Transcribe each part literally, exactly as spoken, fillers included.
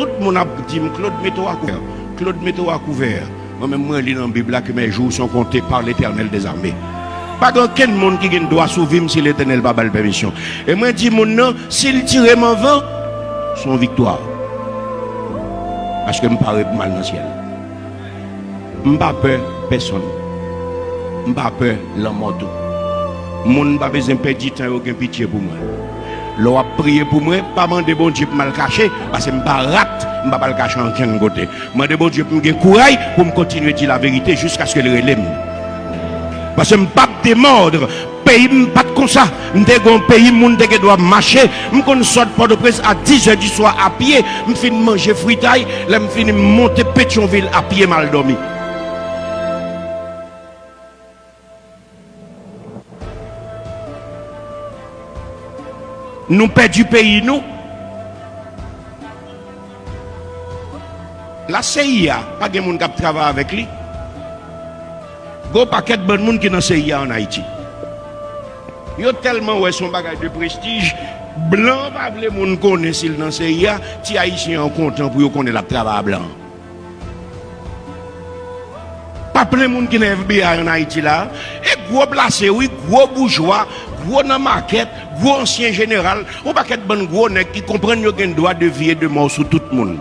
Tout moun ap di m, Claude, mete w a kouvè. Claude, mete w a kouvè. Mwen menm, mwen li nan Bib la que mes jours sont comptés par l'Éternel des armées. Pa gen okenn moun ki gen dwa sou vi m si Letènèl pa ba l pèmisyon. E mwen di moun nan, si l tire m anvan, se yon viktwa. Paske m pare pou m al nan syèl. M pa pè pèsonn. M pa pè lanmò tou. Moun pa bezwen pèdi tan yo gen pitye pou mwen. Lè w ap priye pou mwen, pa mande Bondye pou m al kache, paske m pa rat, m p ap al kache ankenn kote. Mande Bondye pou m gen kouray pou m kontinye di laverite jiskaske l rele m. Paske m p ap demòd. Peyi m pa t konsa. M te gen yon peyi moun te gen dwa mache. M konn sot Pòtoprens a dis è di swa a pye. M fin manje fritay. Lè m fini, m monte Petyonvil a pye m al dòmi. Nou pèdi peyi nou. La C I A, pa gen moun k ap travay avèk li. Gon pakèt bann moun ki nan C I A ann Ayiti. Yo tèlman wè se yon bagay de prestij, blan pa vle moun konnen si l nan C I A, ti Ayisyen an kontan pou yo konnen l ap travay a blan an. Pa plen moun ki nan F B I ann Ayiti la, e gwo plase wi, gwo boujwa, gwo nan makèt, gwo ansyen jeneral, yon pakèt bann gwo nèg ki konprann yo gen dwa de vi e de mò sou tout moun.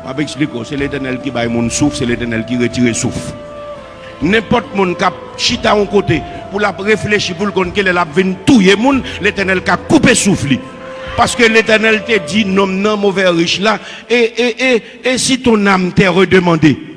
M ap eksplike w, se Letènèl ki bay moun souf, se Letènèl ki retire souf. Nenpòt moun k ap chita yon kote pou l ap reflechi, pou l konn kilè l ap vin touye moun, Letènèl ka koupe souf li. Paske Letènèl te di nonm nan, move rich la, e, e, e, e si ton âme t'est redemandée?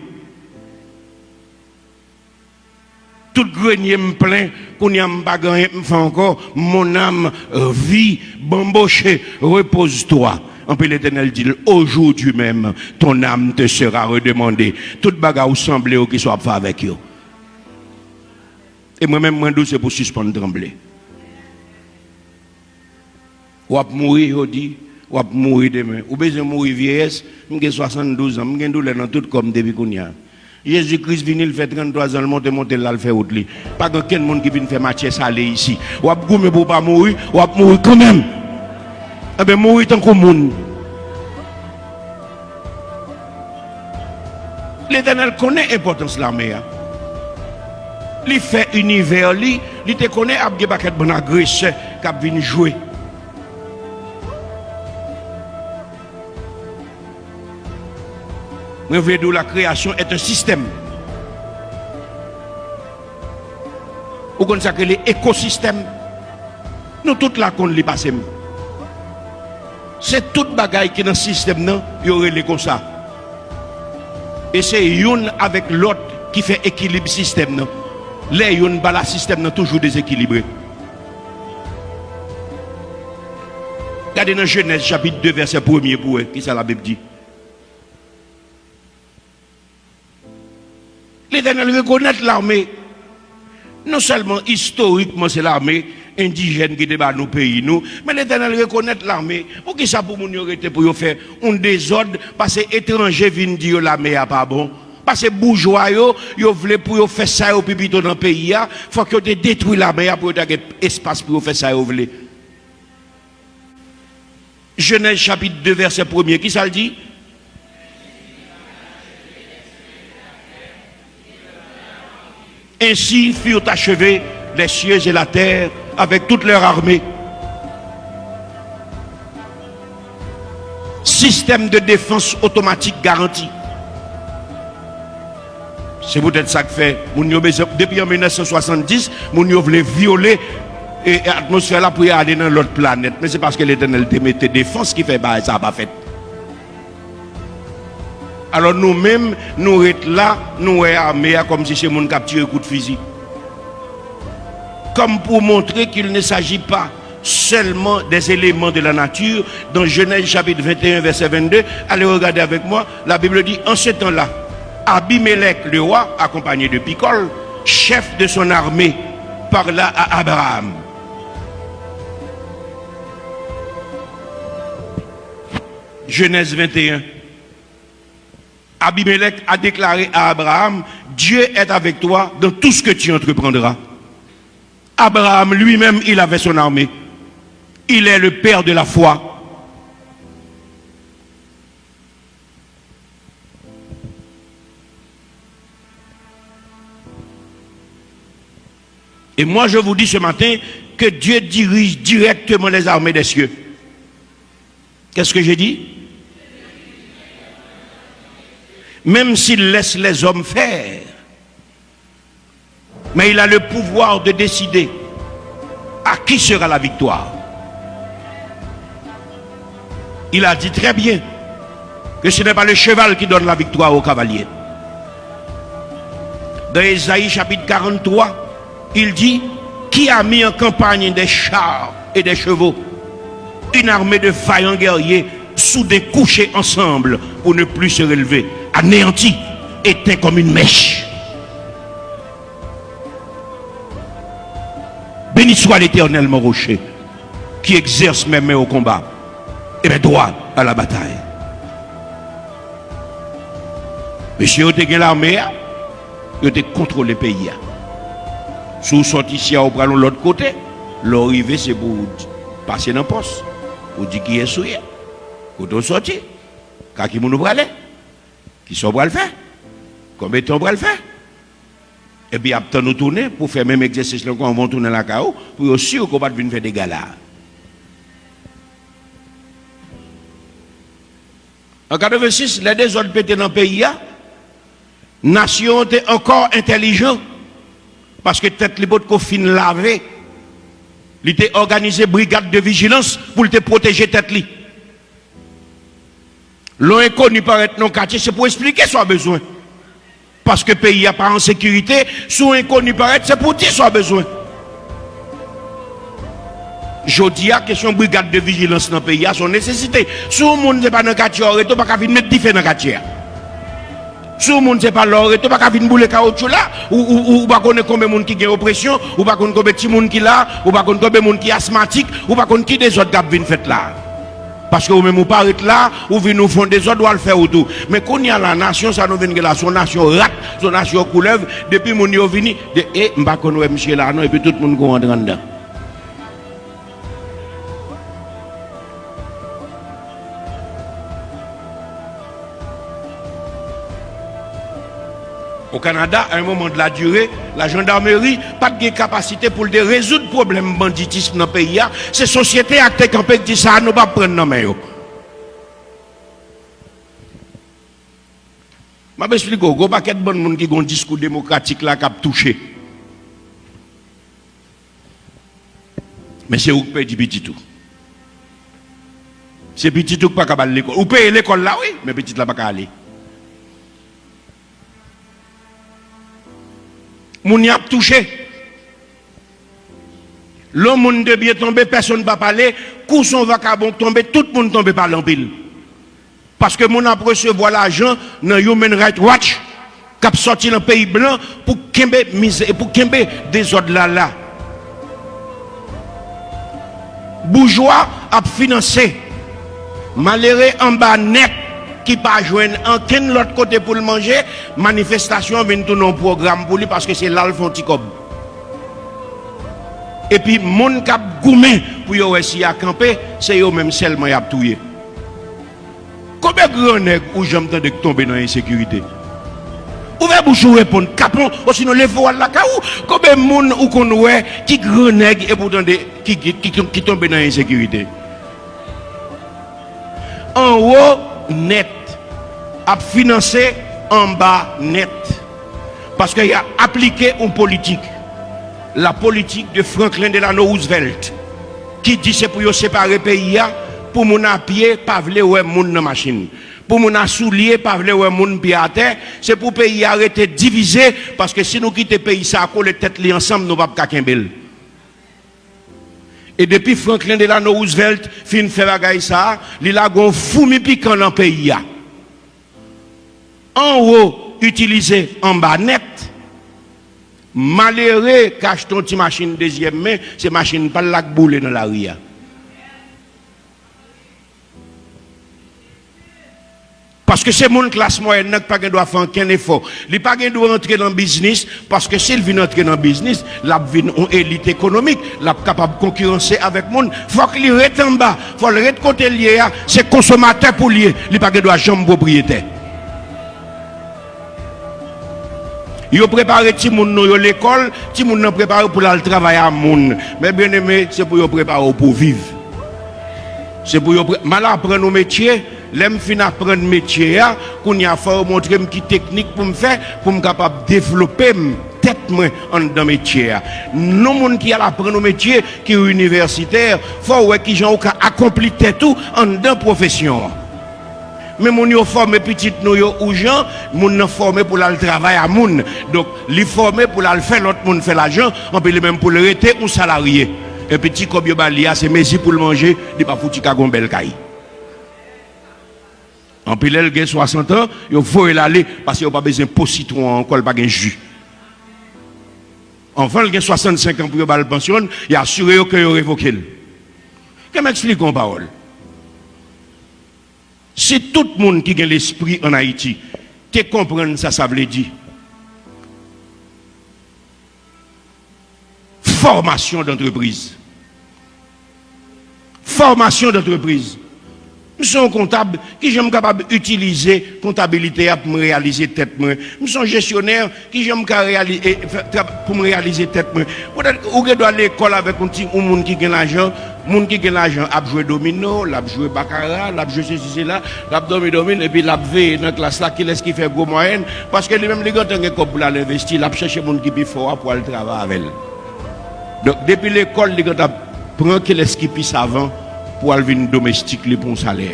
Tout grenye m plen, kounye a m pa gen anyen pou m fè ankò. Mon âme vit, bamboche, repose-toi. Anpi Letènèl di l, aujourd'hui même, ton âme te sera redemandée. Tout bagay ou sanble yo, kisa w ap fè avèk yo? E mwen menm, mwen di w, se pou w sispann tranble. W ap mouri jodi, w ap mouri demen. Ou bezwen mouri vyeyès, m gen swasanndouz an, m gen doulè nan tout kò m depi kounye a. Jezi Kris vini, l fè tranntwa zan, l monte, monte, l al fè wout li. Pa gen okenn moun ki vin fè matyè sale isi. W ap goumen pou w pa mouri, w ap mouri kanmenm. Enben, mouri tankou moun. Letènèl konnen enpòtans lame a. Li fè inivè li, li te konnen ap gen pakèt bann agresè k ap vin jwe. Mwen vle di w, la création est un système. Ou konn sa k rele ekosistèm? Nou tout la konn li pase m. Se tout bagay ki nan sistèm nan, yo rele konsa. E se youn avèk lòt ki fè ekilib sistèm nan. Lè youn pa la, sistèm nan toujou dezekilibre. Gade nan Jenèz chapit de, vèsè premye pou wè kisa Labib di. Letènèl rekonèt lame. Non sèlman istorikman se lame endijèn ki te ba nou peyi nou, men Letènèl rekonèt lame. Poukisa pou moun yo rete pou yo fè yon dezòd, pase etranje vin di yo lame a pa bon? Pase boujwa yo, yo vle pou yo fè sa yo pi pito nan peyi a, fòk yo te detwi lame a pou yo ta gen espas pou yo fè sa yo vle. Jenèz chapit de, vèsè premye, kisa l di? Ainsi furent achevés les cieux et la terre avec toute leur armée. Système de défense automatique garanti. Se poutèt sa k fè moun yo bezwen, depi an mil nèf san swasanndis, moun yo vle vyole, e, e atmosfè la pou y ale nan lòt planèt. Men se paske Letènèl te mete defans ki fè bagay sa a pa fèt. Alò, nou menm, nou ret la, nou wè ame a kòmsi se moun k ap tire kout fizi. Comme pour montrer qu'il ne s'agit pas seulement des éléments de la nature, dans Genèse chapitre vingt et un, verset vingt-deux, allez regarder avec moi, la Bible dit, en ce temps-là, Abimelech, le roi, accompagné de Picol, chef de son armée, parla à Abraham. Genèse vingt et un. Abimelech a déclaré à Abraham, Dieu est avec toi dans tout ce que tu entreprendras. Abraham lui-même, il avait son armée. Il est le père de la foi. Et moi, je vous dis ce matin que Dieu dirige directement les armées des cieux. Qu'est-ce que j'ai dit? Même s'il laisse les hommes faire, mais il a le pouvoir de décider à qui sera la victoire. Il a dit très bien que ce n'est pas le cheval qui donne la victoire au cavalier. Dans Ésaïe chapitre quarante-trois, il dit: Qui a mis en campagne des chars et des chevaux, une armée de vaillants guerriers soudés, couchés ensemble pour ne plus se relever, anéantis, éteints comme une mèche. Béni soit l'Éternel, mon rocher, qui exerce mes mains au combat et mes doigts à la bataille. Mesye yo te gen lame a, yo te kontwole peyi a. Si w sòti isi a, ou pral yon lòt kote, lè w rive, se pou w di- pase nan pòs, ou di kiyès ou ye, kote w sòti, ka ki moun ou prale, kisa w pral fè, konbyen tan w pral fè. Epi y ap tann ou tounen pou fè menm egzèsis lan ankò anvan w tounen lakay ou, pou yo si ke w pa t vin fè dega la a. An katrevensis, lè dezòd pete nan peyi a, nasyon an te ankò entèlijan, paske tèt li potko fin lave. Li te òganize brigad de vijilans pou l te pwoteje tèt li. Lè yon enkoni parèt nan katye, se pou eksplike sa w bezwen. Paske peyi a pa an sekirite, si yon enkoni parèt, se pou w di sa w bezwen. Jodi a, kesyon brigad de vijilans nan peyi a se yon nesesite. Si yon moun se pa nan katye a w rete, w pa ka vin met dife nan katye a. Si yon moun se pa la w rete, w pa ka vin boule kawotchou la, ou, ou, ou, ou pa konnen konbyen moun ki gen opresyon, ou pa konn konbyen timoun ki la, ou pa konn konbyen moun ki asmatik, ou pa konn ki dezòd k ap vin fèt la. Paske ou menm ou pa ret la, ou vin ou fè yon dezòd, w al fè wout ou. Men kounye a la, nasyon sa nou vin gen la, se yon nasyon rat, se yon nasyon koulèv, depi moun yo vini, de, e, m pa konn wè misye la non, epi tout moun gon rantre anndan. O Kanada, à un moment de la durée, la jandameri pa t gen kapasite pou l te rezoud pwoblèm banditism nan peyi a. Se sosyete a ki te kanpe, ki di sa a nou p ap pran nan men yo. M ap eksplike w, gon pakèt bann moun ki gon diskou demokratik la k ap touche. Men se ou k pèdi pitit ou. Se pitit ou k pa ka al lekòl. Ou peye lekòl la, wi, men pitit la pa ka ale. Moun y ap touche. Lè yon moun de byen tonbe, pèsonn pa pale. Kou se yon vakabon k tonbe, tout moun tonbe pale anpil. Paske moun ap resevwa lajan nan Human Rights Watch k ap sòti nan peyi blan pou kenbe mizè, pou kenbe dezòd la la. Boujwa ap finanse malere anba nèt ki pa jwenn ankenn lòt kote pou l manje, manifestasyon an vin tounen yon pwogram pou li paske se la l fè yon ti kòb. Epi moun k ap goumen pou yo wè si y a kanpe, se yo menm sèlman y ap touye. Konbyen gran nèg ou janm tande k tonbe nan ensekirite? Ouvè bouch ou reponn, kapon, osinon leve w al lakay ou. Konbyen moun ou konn wè ki gran nèg epi w tande ki, ki, ki, ki tonbe nan ensekirite? Anwo nèt ap finanse anba nèt. Paske y a aplike yon politik, la politique de Franklin Delano Roosevelt, ki di se pou yo separe peyi a, pou moun a pye pa vle wè moun nan machin, pou moun a soulye pa vle wè moun pye atè, se pou peyi a rete divize, paske si nou kite peyi sa a kole tèt li ansanm, nou p ap ka kenbe l. E depi Franklin Delano Roosevelt fin fè bagay sa a, li lage yon foumi pikan nan peyi a. Anwo itilize anba nèt. Malere k achte yon ti machin dezyèm men, se machin pa l la k boule nan lari a. Paske se moun klas mwayèn nan ki pa gen dwa fè ankenn efò. Li pa gen dwa antre nan biznis, paske si l vin antre nan biznis, l ap vin yon elit ekonomik, l ap kapab konkiranse avèk moun. Fòk li ret anba, fò l ret kote l ye a, se konsomatè pou l ye, li pa gen dwa janm pwopriyetè. Yo prepare timoun nou yo lekòl, timoun nan prepare pou l al travay a moun. Men byeneme, se pou yo prepare w pou w viv. Se pou yo pre-, m al aprann yon metye, lè m fin aprann metye a, kounye a fò yo montre m ki teknik pou m fè, pou m kapab devlope m, tèt mwen anndan metye a. Non moun ki al aprann yon metye ki inivèsitè, fò w wè kijan ou ka akonpli tèt ou anndan pwofesyon an. Men moun yo fòme pitit nou yo ou jan, moun nan fòme pou l al travay a moun. Donk, li fòme pou l al fè lòt moun fè lajan, anpi li menm pou l rete yon salarye. Epi ti kòb yo ba li a, se mezi pou l manje, li pa fouti ka gon bèl kay. Anpi lè l gen swasant an, yo voye l ale, paske yo pa bezwen po sitwon an ankò, l pa gen ji. Anvan l gen swasannsenk an pou yo ba l pansyon, y asire yo ke yo revoke l. Ke m eksplike yon pawòl. Si tout moun ki gen lespri ann Ayiti te konprann sa sa vle di, fòmasyon dantrepriz. Fòmasyon dantrepriz. M se yon kontab, kijan m kapab itilize kontabilite a pou m reyalize tèt mwen? M se yon jesyonè, kijan m ka reyali-, e, fè tra-, pou m reyalize tèt mwen? Poutèt ou gen dwa lekòl avèk yon ti, yon moun ki gen lajan, moun ki gen lajan ap jwe domino, l ap jwe bakara, l ap jwe sesi sela, l ap dòmi dòmi, epi l ap veye nan klas la kilès ki fè gwo mwayèn, paske li menm li gentan gen kòb pou l al envesti, l ap chèche moun ki pi fò a pou al travay avè l. Donk, depi lekòl, li gentan pran kilès ki pi savan pou al vin domestik li pou yon salè.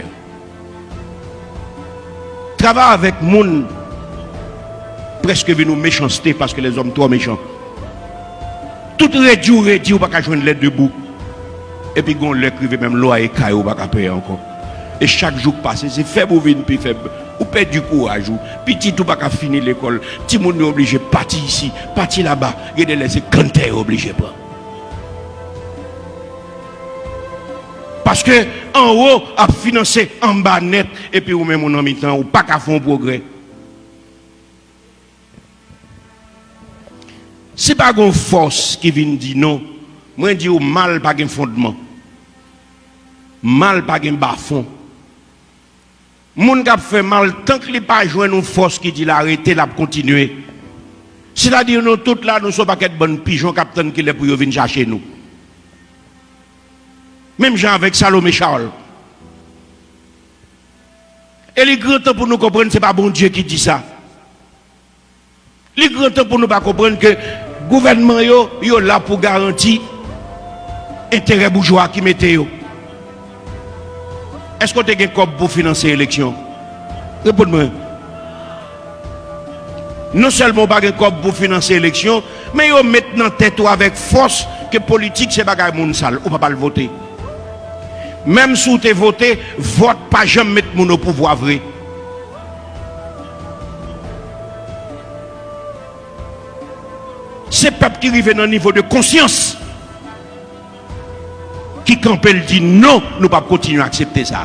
Travay avèk moun prèske vin yon mechanste paske lèzòm twò mechan. Tout redi w redi, ou pa ka jwenn lè debou. Epi gon lè k rive menm lwaye kay ou pa ka peye ankò. E chak jou k pase, se fèb ou vin pi fèb. Ou pèdi kouraj ou. Pitit ou pa ka fini lekòl. Timoun yo oblije pati isi, pati laba. Gen de lè se kanntè yo oblije pran. Paske anwo ap finanse anba nèt, epi ou menm ou nan mitan, ou pa ka fè yon pwogrè. Si pa gon fòs ki vin di non, mwen di w mal pa gen fondman. Mal pa gen bafon. Moun k ap fè mal, tank li pa jwenn yon fòs ki di l arete, l ap kontinye. Sètadi nou tout la, nou se yon pakèt bann pijon k ap tann kilè pou yo vin chache nou. Menm jan avèk Salomé Charles. E li gran tan pou nou konprann se pa Bondye ki di sa. Li gran tan pou nou pa konprann ke gouvènman yo, yo la pou garanti enterè boujwa ki mete yo. Èske w te gen kòb pou finanse eleksyon? Reponn mwen. Non sèlman w pa gen kòb pou finanse eleksyon, men yo met nan tèt ou avèk fòs ke politik se bagay moun sal, ou p ap al vote. Menm si w te vote, vòt pa janm met moun o pouvwa vre. Se pèp ki rive nan nivo de konsyans ki kanpe, l di non, nou p ap kontinye aksepte sa.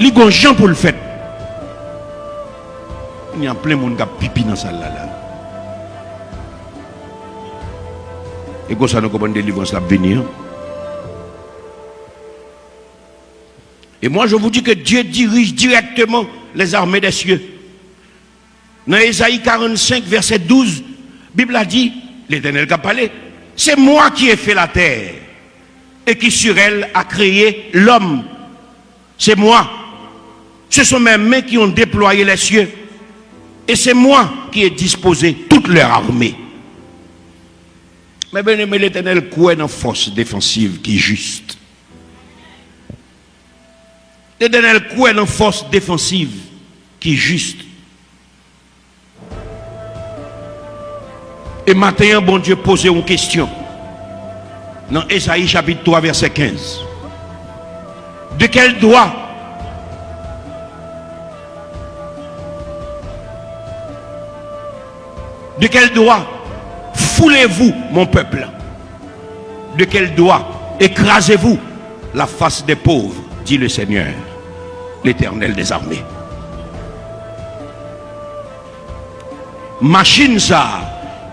Li gon jan pou l fèt. Ni an plen moun k ap pipi nan sal la la. E konsa nou konprann delivrans la ap vini an. Et moi, je vous dis que Dieu dirige directement les armées des cieux. Nan Ezayi karannsenk, vèsè douz, Bib la di, Letènèl k ap pale, c'est moi qui ai fait la terre et qui sur elle a créé l'homme. C'est moi. Ce sont mes mains qui ont déployé les cieux. Et c'est moi qui ai disposé toute leur armée. Men byeneme, Letènèl kwè nan fòs defansiv ki jis. Letènèl kwè nan fòs defansiv ki jis. E maten an, Bondye poze yon kesyon. Nan Ezayi chapit twa, vèsè kenz. De quel doigt, de quel doigt foulez-vous mon peuple? De quel doigt écrasez-vous la face des pauvres, dit le Seigneur, l'Éternel des armées. Machin sa a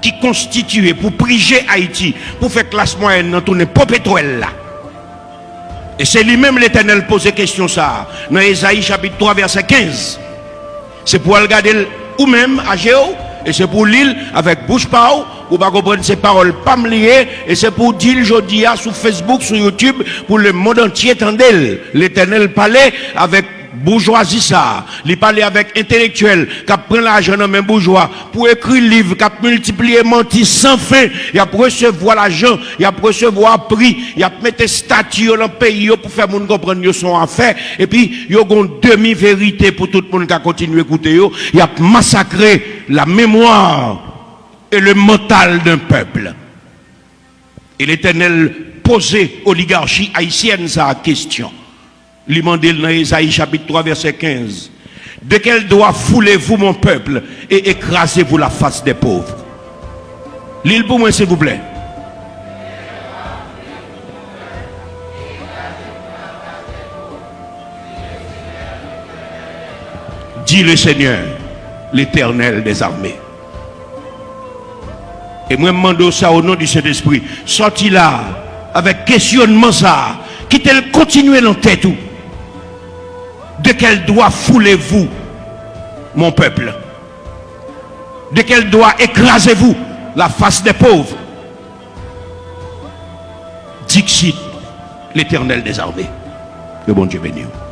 ki konstitiye pou prije Ayiti, pou fè klas mwayèn nan tounen popetwèl la. E se li menm Letènèl poze kesyon sa a nan Ezayi chapit twa, vèsè kenz. Se pou w al gade l Ou menm, aje w, e se pou w li l avèk bouch pa w, ou pa konprann se pawòl pa m li ye, e se pou w di l jodi a sou Facebook, sou YouTube, pou lemonn antye tande l. Letènèl pale avèk boujwazi sa a. Li pale avèk entelektyèl k ap pran lajan nan men boujwa pou ekri liv k ap miltipliye manti san fen. Y ap resevwa lajan, y ap resevwa pri, y ap mete estati yo nan peyi yo pou fè moun konprann yo se yon afè, epi yo gon demi verite pou tout moun ka kontinye koute yo. Y ap masakre la mémoire et le mental d'un peuple. E Letènèl poze oligachi ayisyèn sa a kesyon. Li mande l nan Ezayi chapit twa vèsè kenz, de quel doigt foulez-vous mon peuple et écrasez-vous la face des pauvres? Li l pou mwen, silvouplè. Dit le Seigneur, l'Éternel des armées. E mwen, m mande w sa, o non di Sentespri. Sòti la avèk kesyonman sa a. Kite l kontinye nan tèt ou. De quel doigt foulez-vous mon peuple? De quel doigt écrasez-vous la face des pauvres? Dixit l'Éternel des armées. Ke Bondye beni w.